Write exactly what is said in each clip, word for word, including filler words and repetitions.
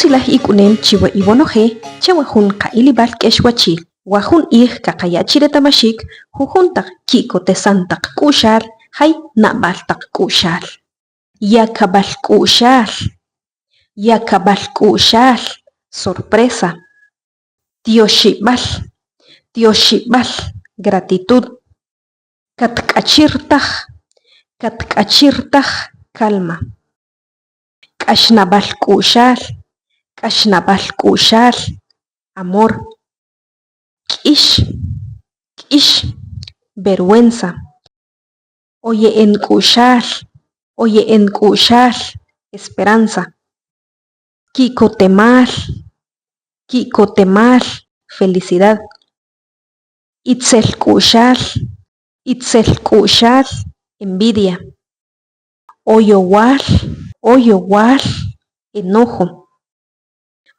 Laj ik'unem chiwe iwonoje che wa jun qa'ilib'al k'exwachil. Wa jun q'ij kaqaya' chi reta'maxik jujun taq ki'kotesan taq k'u'xal jay nab'al taq k'u'xal. Yakab'al k'u'xal, yakab'al k'u'xal, sorpresa. Tyoxib'al, tyoxib'al, gratitud. Katk'achirtaj, katk'achirtaj, calma. K'axnab'al k'u'xal, k'axnab'al k'u'xal, amor. K'ix, k'ix, vergüenza. Oye'en k'u'xal, oye'en k'u'xal, esperanza. Ki'kotemal, ki'kotemal, felicidad. Itzel k'u'xal, itzel k'u'xal, envidia. Oyowal, oyowal, enojo.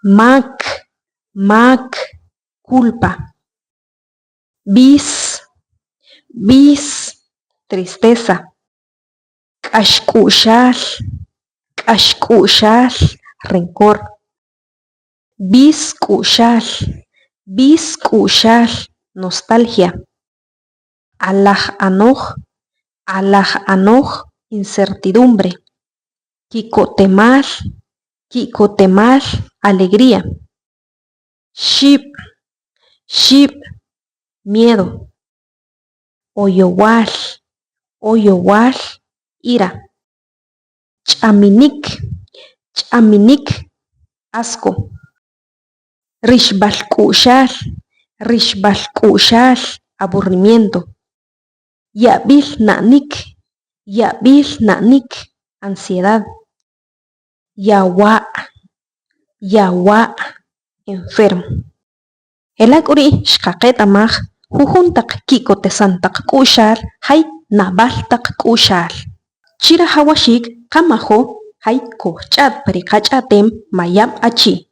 Mak, mak, culpa. B'is, b'is, tristeza. K'axk'u'xal, k'axk'u'xal, rencor. B'is k'u'xal, b'is k'u'xal, nostalgia. Alaj anoj, alaj anoj, incertidumbre. Ki'kotemal, ki'kotemal, alegría. Xib', xib', miedo. Oyowal, oyowal, ira. Ch'aminik, ch'aminik, asco. Rixb'al k'u'xal, rixb'al k'u'xal, aburrimiento. Yab'il na'nik, yab'il na'nik, ansiedad. Yawa', yawa', enfermo. Jela' k'u ri' xqaqeta'maj jujun taq ki'kotesan taq k'u'xal jay nab'al taq k'u'xal. Chirajawaxik qamajo jay kojch'a't pa ri qach'a'tem Mayab' Achi.